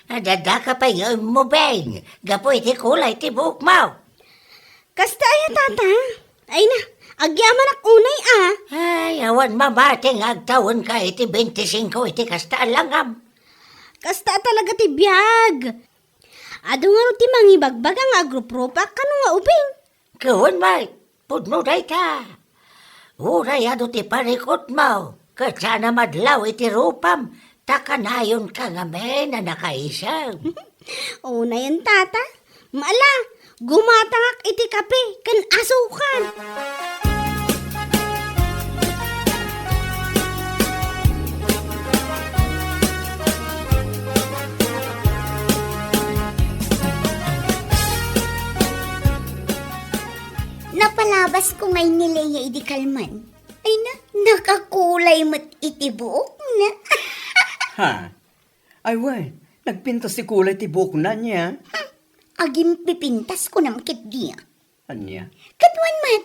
Adda ka pay nga immubing gapu iti kulay ti buokmo. Kasta aya, Tata? Ay na, agyamanak unay a. Ay, awan mamati nga agtawenka iti twenty-five iti kasta a langam. Kasta a talaga ti biag. Adu ngarud ti mangibagbaga nga agruprupak kano nga ubing. Wen met, pudno dayta. Uray adu ti parikutmo, ket saan a madlaw iti rupam, ta kanayonka ngamin a nakaisem. Unayen, Tata. Ala, gumatangak iti kape ken asukar. Napalabasko ngay ni Lea idi kalman. Ay na, nakakulay met iti buokna. Ha? Ay, wen, nagpintas ti kulay ti buokna nia. Agimpipintas kunam ketdi. Ania? Ket wen met,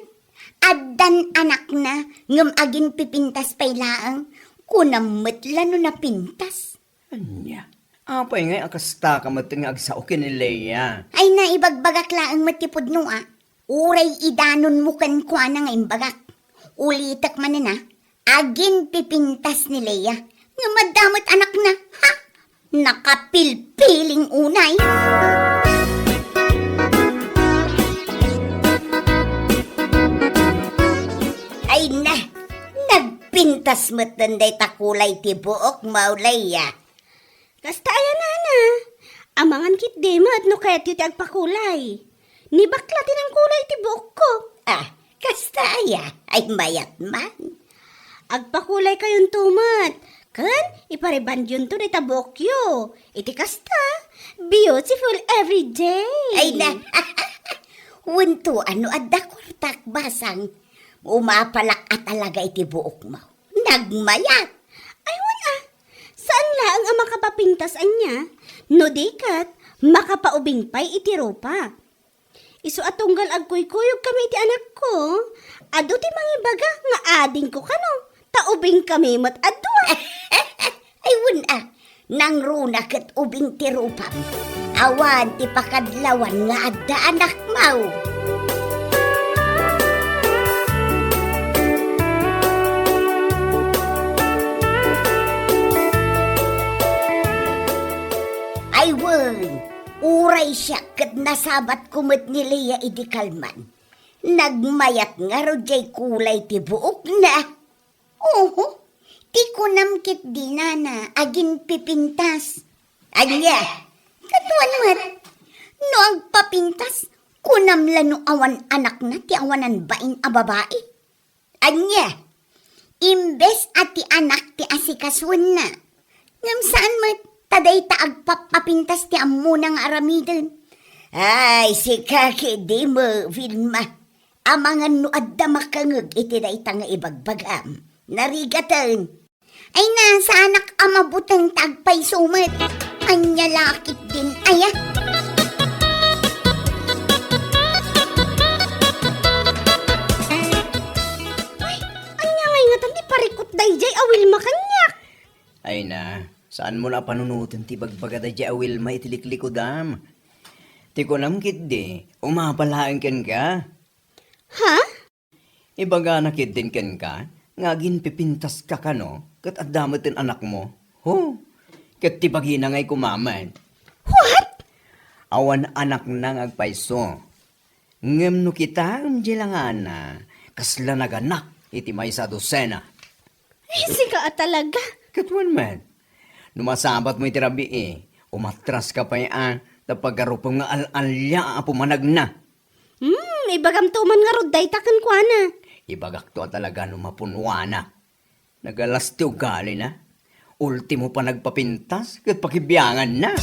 addan anakna ngem agimpipintas pay laeng, kunam met la no napintas. Ania? Apay ngay a kasta ka met nga agsao ken ni Lea? Ay, naibagbagak laeng met ti pudno a. Uray idanonmo kenkuana nga imbagak. Ulitek manen a, agimpipintas ni Lea. Ngem adda met anakna. Ha? Nakapilpiling unay. Ay na, nagpintas met dayta kulay ti buokmo, Lea. Kasta aya, nana. Amangan ketdi met no kayatyo ti agpakulay. Ni bakla ti nangkulay iti buokko. Ah, kasta aya? Ay, mayat man. Agpakulay kayonto met. Ken iparebandyonto dayta buokyo. Iti kasta, beautiful every day. Ay na. Wen to, no adda kuartak, basang, umapalak a talaga iti buokmo. Nagmayat. Ay, wen a. Saan laeng a makapapintas ania, no di ket makapaubing pay iti rupa. Isu a tunggal agkuykuyogkami iti anakko, adu ti mangibaga nga adingko kano, ta ubingkami met a dua. Ay, wen a, nangruna ket ubing ti rupam. Awan ti pakadlawan nga adda anakmo. Ay, wen, uray siak ket nasabatko met ni Lea idi kalman. Nagmayat ngarud jay kulay ti buokna. Oho, ti kunam ketdi, nana, aginpipintas. Ania? Kaduan met, no agpapintas, kunam la no awan anakna ti awanan bain a babai. Ania? Imbes a ti anak ti asikasuenna. Ngem saan met, ta dayta agpappapintas ti ammona nga aramiden. Ay, sika ketdi met, Vilma. Amangan no adda makangeg iti dayta nga ibagbagam. Narigaten. Ay, na, saanak a mabuteng ta agpayso met. Ania la ketdin aya? Ay, ania ngay ngatan ti parikut daydiay a Wilma kaniak? Ay na, saanmo la a panunoten ti ibagbaga daydiay a Wilma iti liklikudam. Ti kunam ketdi, umapa laeng kenka. Ha? Ibagana ketdin kenka nga aginpipintaska kano ket adda met ti anakmo. Ho? Ket ti bagina ngay kumamen. What? Awan anakna nga agpayso. Ngem no kitaem diay langana, kasla naganak iti maysa a dosena. Ay, sika a talaga. Ket wen met, no masabatmo iti rabii, umatraska pay a, ta pagarupem nga al-alia a pumanagna. Hmm, ibagamto man ngarud dayta kenkuana. Ibagakto a talaga no mapunuana. Nagalas ti ugalina. Ultimo panagpapintas ket pakibianganna.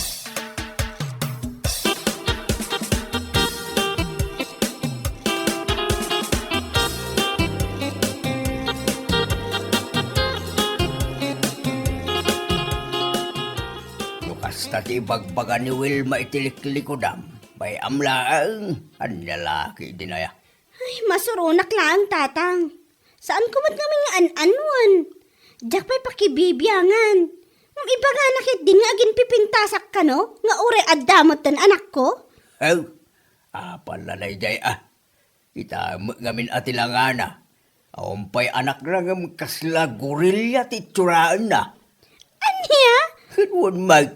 No kasta ti ibagbaga ni Wilma iti liklikudam, bay-am laeng, ania la ketdin aya? Ay, masuronak laeng, Tatang. Saanko met ngamin nga an-anuen. Diak pay pakibibiangan. Ngem ibagana ketdin nga aginpipintasak kano nga uray adda met ti anakko? Aw, apay la daydiay a. Kitaem met ngamin a ti langana. Awan pay anakna ngem kasla gorilla ti itsuraenna. Ania? Wen met.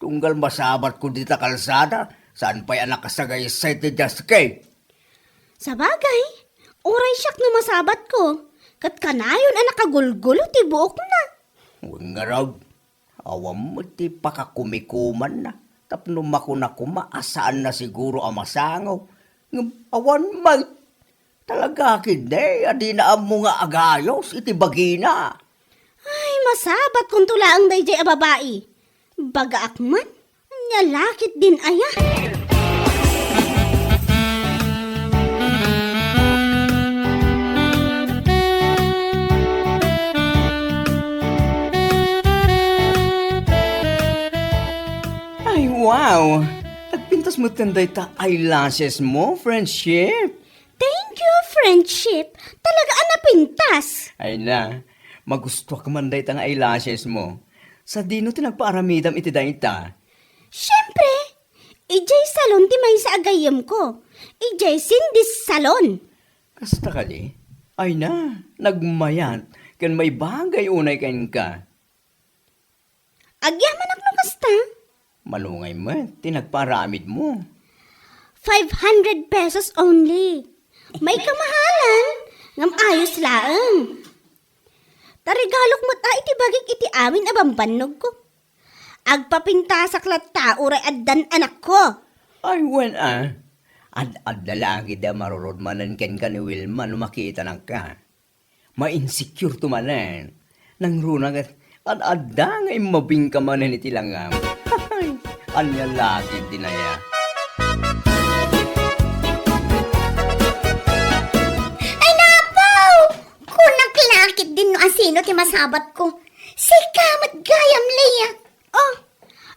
Tunggal masabatko dita kalsada, saan pay a nakasagaysay ti diaske. Sabagay, uray siak no masabatko, ket kanayon a nakagulgulo ti buokna. Wen ngarud, awan met ti pakakumikumanna, tapno makuna koma a saanna siguro a masango. Ngem awan met. Talaga ketdi a dina ammo nga agayos iti bagina. Ay, masabatkonto laeng daydiay a babai. Bagaak man, ania la ketdin aya? Ay, wow! Nagpintas Metten dayta eyelashes mo, friendship. Thank you, friendship. Talaga a napintas. Ay na, magustuak man dayta nga eyelashes mo. Sadino ti nagpaaramidam iti dayta? Siempre, idiay salon ti maysa a gayyemko. Idiay Cindy's Salon. Kasta kadi? Ay na, nagmayat ken maibagay unay kenka. Agyamanak no kasta. Malungay met ti nagpaaramid mo. Five hundred pesos only. May kamahalan, ngem ayos laeng. Taregalok met a iti bagik iti amin a bambannogko. Agpapintasak latta uray addan anakko. Ay, wen a. Ad-adda la gid a marurod manen kenka ni Wilma no makitanakka. Ma-insecure to manen. Nangruna ket ad-adda nga immabingka manen iti langam. Ania la ketdin aya? Ay, napaw! Kunak la ketdin no asino ti masabatko. Sika met gayam, Lea. Oh,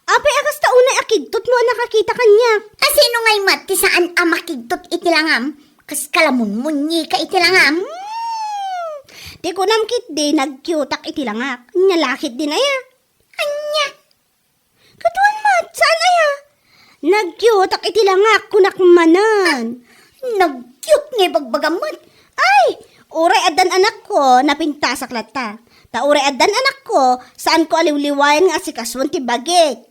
apay a kasta unay a kigtot mo a nakakita kaniak? Asino ngay met ti saan a makigtot iti langam? Kas kalamunmunyi ka iti langam? Hmm, ti kunam ketdi, nagkiutak iti langak. Ania la ketdin aya? Ania? Kaduan met, saan aya? Nagkiutak iti langak, kunak manen. Nagkiut nga ibagbagam met. Ay, uray addan anakko, napintasak latta. Ta uray addan anakko, saanko a liwliwayan nga asikasuen ti bagik.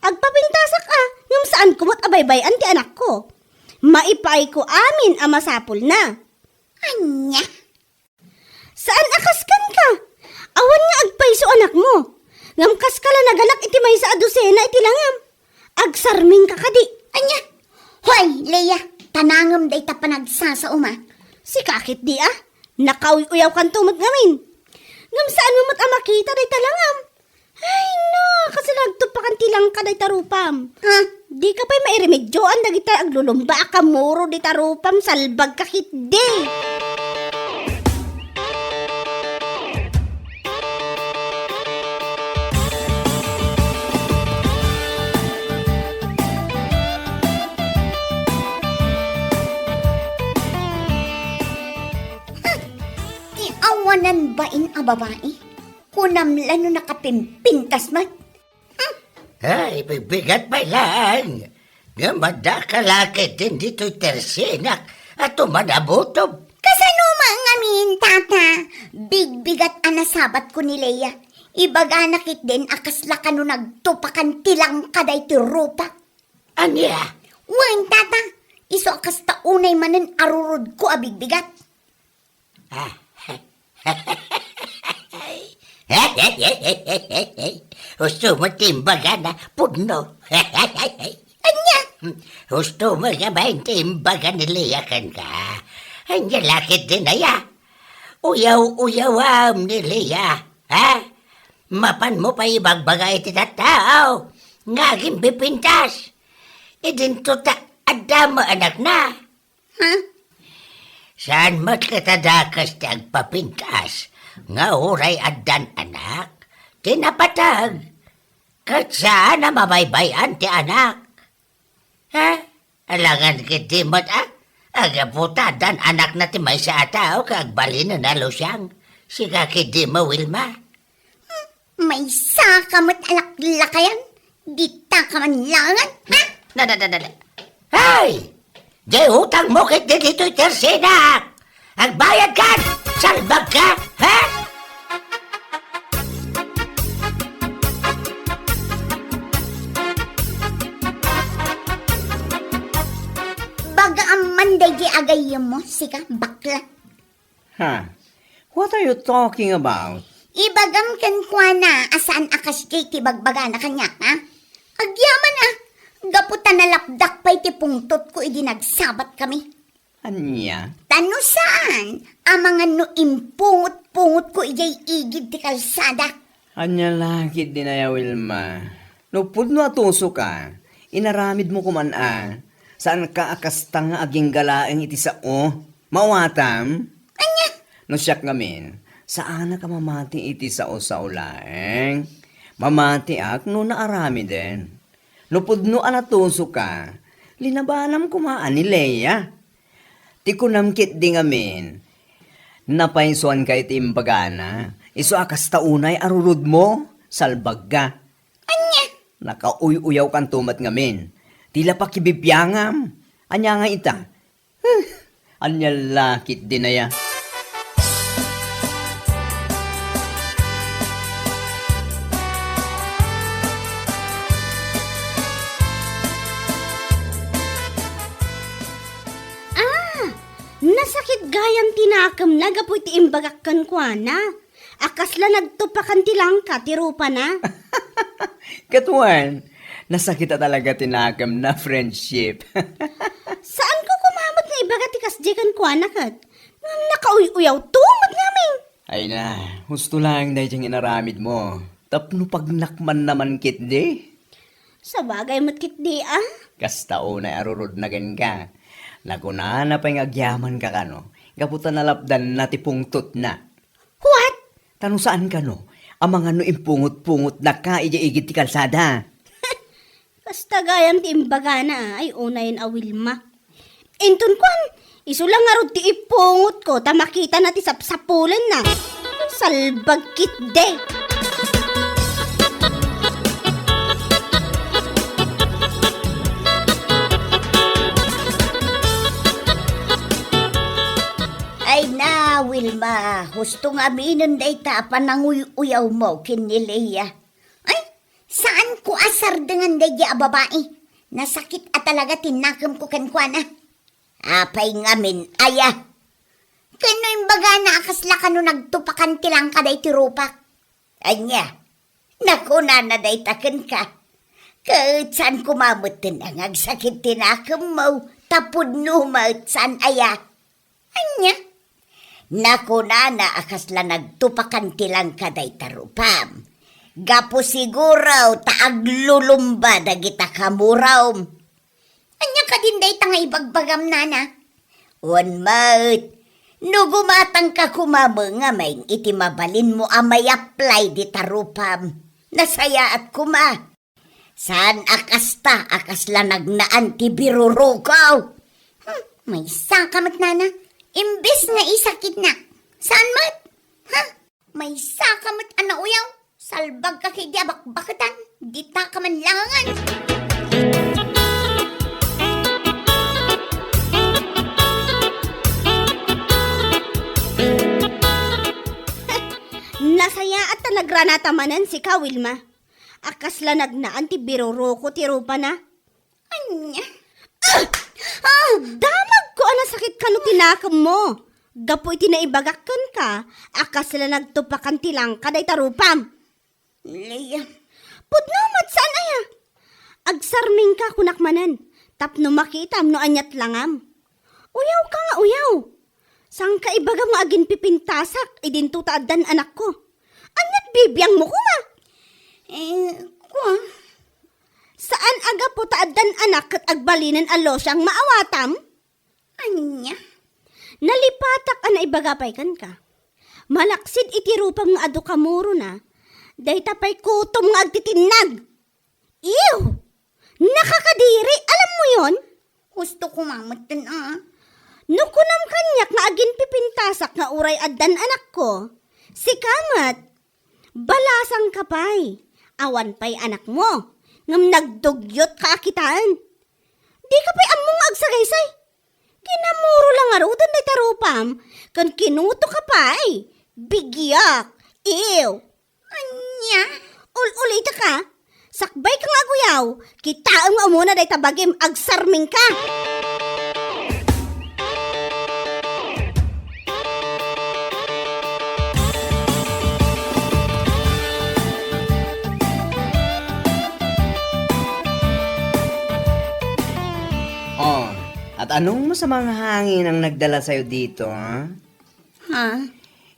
Agpapintasak a, ngem saanko met a baybay-an ti anakko. Maipaayko amin a masapulna. Ania? Saan a kaskan ka? Awan nga agpayso anakmo. Ngem kaska la naganak iti maysa a dosena iti langam. Agsarming ka kadi? Ania? Hoy, Lea, tanangem dayta panagsasaom a. Sika ketdi a, nakauy-uyawkanto met ngamin. Ngem saanmo met a makita dayta langam. Ay, no, kasla agtupakan ti langka dayta rupam. Ha? Dika pay mairemedioan dagita aglulumba a kamuro dita rupam, salbagka ketdi. Ti awanan bain a babai. Kunam la no nakapimpintas met. Hmm. Ay, bigbigat pay laeng. Ngem adda ka la ketdin ditoy tersinak a tuman a butob. Kasano man ngamin, Tata? Bigbigat a nasabatko ni Lea. Ibagana ketdin a kasla kano nagtupakan ti langka daytoy rupa. Ania? Wen, Tata. Isu a kasta unay manen a rurodko a bigbigat. Ah. Husto met ti imbagana, pudno. Ania? Husto met nga bain ti imbaga ni Lea kenka. Ania la ketdin aya? Uyaw-uyawam ni Lea, ha? Mapanmo pay ibagbaga iti tattao nga agimpipintas. Idinto ta adda met anakna. Ha? Saan met ket a dakes ti agpapintas nga uray addan anak, ti napateg, ket saan a mabaybay-an ti anak. Ha? Alangan ketdi met a, aggapu ta addan anakna ti maysa a tao ket agbalinen a lusiang. Sika ketdi met, Wilma. Hmm, maysaka met a laklakayan. Dita ka man langan, ha? Na, na, na, na, na. Hey! Diay utangmo ketdi ditoy tersinak! Agbayad ka! Salbag ka! Ha? Baga amman daydi agayyemmo, sika, bakla. Ha? What are you talking about? Ibagam kenkuana a saan a kasdiay ti bagbagana kaniak, ha? Agyaman a, gapu ta nalapdak pay ti pungtotko idi nagsabat kami. Ania? Ta no saan, amangan no impungot-pungotko idiay igid ti kalsada. Ania la ketdin aya, Wilma? No pudno a tusoka, inaramidmo koman a, saanka a kasta nga agingga laeng iti sao. Maawatam? Ania? No siak ngamin, saanak a mamati iti sao-sao laeng. Mamatiak no naaramiden. No pudno a natusoka, Linabanam koma a ni Lea. Ti kunam ketdi ngamin, napaysuanka iti imbagana, isu a kasta unay a rurudmo, salbagka. Ania? Nakauy-uyawkanto met ngamin. Ti la pakibibiangam. Ania nga ita? Huh, ania la ketdin aya? Ah, nasakit gayam ti nakemna gapu iti imbagak kenkuana. A kasla nagtupakan ti langka ti rupana. Ket wen, nasakit a talaga ti nakemna, friendship. Saanko koma met nga ibaga ti kasdiay kenkuana ket ngem nakauy-uyawto met ngamin. Ay na, husto laeng daydiay nga inaramidmo. Tapno pagnakmanna man ketdi. Sabagay met ketdi, a? Kasta unay a rurudna kenka. Nakunana pay nga agyamanka kano, gapu ta nalapdanna ti pungtotna. What? Ta no saan kano, amangan no impungot-pungotnaka idiay igid ti kalsada. Kasta gayam ti imbagana, a, ay unayen a Wilma. Inton kuan, isu la ngarud ti ipungotko ta makitana ti sapsapulenna. Salbag ketdi. Ay na, Wilma, husto nga aminen dayta a pananguy-uyawmo ken ni Lea. Ay, saanko a sardengan daydiay a babai. Nasakit a talaga ti nakemko kenkuana. Apay ngamin aya? Ken no imbagana a kasla kano nagtupakan ti langka daytoy rupak? Ania? Nakunana dayta kenka? Ket saan koma metten nga agsakit ti nakemmo, ta pudno met, saan aya? Ania? Nakunana a kasla nagtupakan ti langka dayta rupam. Gapu siguro ta aglulumba dagita kamurom. Ania kadin dayta nga ibagbagam, nana? Wen met, no gumatangka koma ngamin iti mabalinmo a mayaplay dita rupam, nasayaat koma. Saan a kasta a kasla nagnaan ti biruruko? Hmm, maysaka met, nana. Imbes nga isakitnak, saan met? Ha? Maysaka met a nauyaw. Salbagka ketdi a bakbaketan. Ditaka man langan. Nasayaat ta nagranata manen sika, Wilma. A kasla nagnaan ti biruruko ti rupana. Ania? Ah! Ah! Damagko a nasakit kano ti nakemmo. Gapu iti naibagak kenka a kasla nagtupakan ti langka dayta rupam. Lea. Pudno met, saan aya? Agsarmingka, kunak manen, tapno makitam no aniat langam. Uyawka nga uyaw. Saanka ibagam nga aginpipintasak idinto ta addan anakko? Aniat bibiangmo koma? Eh, kua? Saan a gapu ta addan anak ket agbalinen a losiang maawatam? Ania? Nalipatak a naibaga pay kenka. Malaksid iti rupam nga adu kamurona, dayta pay kutom nga agtitinnag. Ew! Nakakadiri, alam mo yon? Husto koma metten a. No kunam kaniak nga aginpipintasak nga uray addan anakko, sika met, balasangka pay. Awan pay anakmo, ngem nagdugyot ka a kitaen. Dika pay ammo nga agsagaysay. Kinamuro la ngaruden dayta rupam, ken kinutoka pay. Bigiak. Ew. Ania? Ul-ulitaka. Sakbayka nga aguyaw. Kitaem nga umuna dayta bagim, agsarmingka. Oh, at anong masamang hangin ang nagdala sa'yo dito, ha? Ha?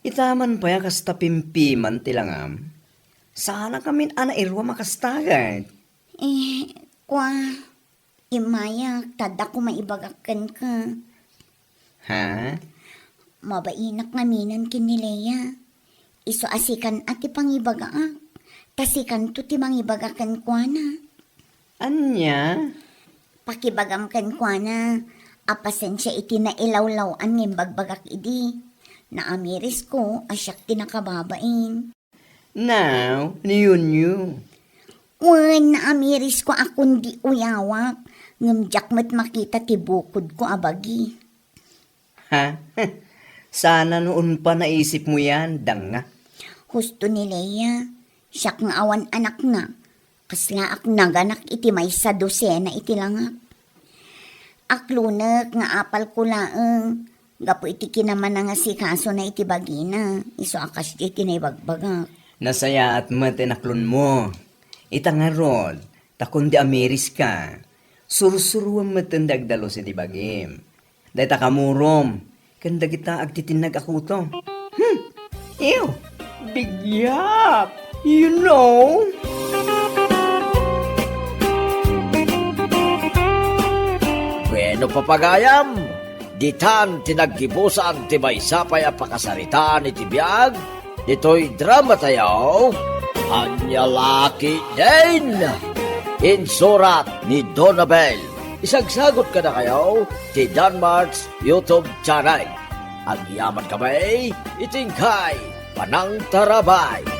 Itaman pay a kasta pimpiman ti langam. Saan a kamin a nairuam a kasta ket? Eh, kua, immayak, ta adda ko maibagak kenka. Ha? Mabainak ngaminen ken ni Lea. Isu a sikan a ti pangibagaak, ta sikanto ti mangibaga kenkuana. Ania? Pakibagam kenkuana a pasensia iti nailawlaw-an nga imbagbagak idi. Naamirisko a siak ti nakababain. Now, ni Yunyu. Wen, naamirisko a kundi uyawak, ngem diak met makita ti bukodko a bagi. Ha? Sana no unpa naisipmo yan, danga. Husto ni Lea, siak nga awan anakna, kaslaak naganak iti maysa dosena iti langak. Aklonek nga apalko laeng, gapu iti kinamanangasikasona iti bagina, isu a kasdiay ti naibagbagak. Nasayaat met ti naklonmo. Ita ngarud, ta kundi amiriska, sursuruem met ti agdalus iti bagim. Dayta kamurom, ken dagita agtitinnag a kuto. Hmm, ew, bigyat, you know? Bueno, papagayam, ditan ti naggibusan ti maysa pay a pakasaritaan iti biag ditoy dramatayo, Ania La Ketdin. Insurat ni Donabel. Isagsagut kadakayo ti Danmart's YouTube channel. Agyamankami iti inkay panangtarabay.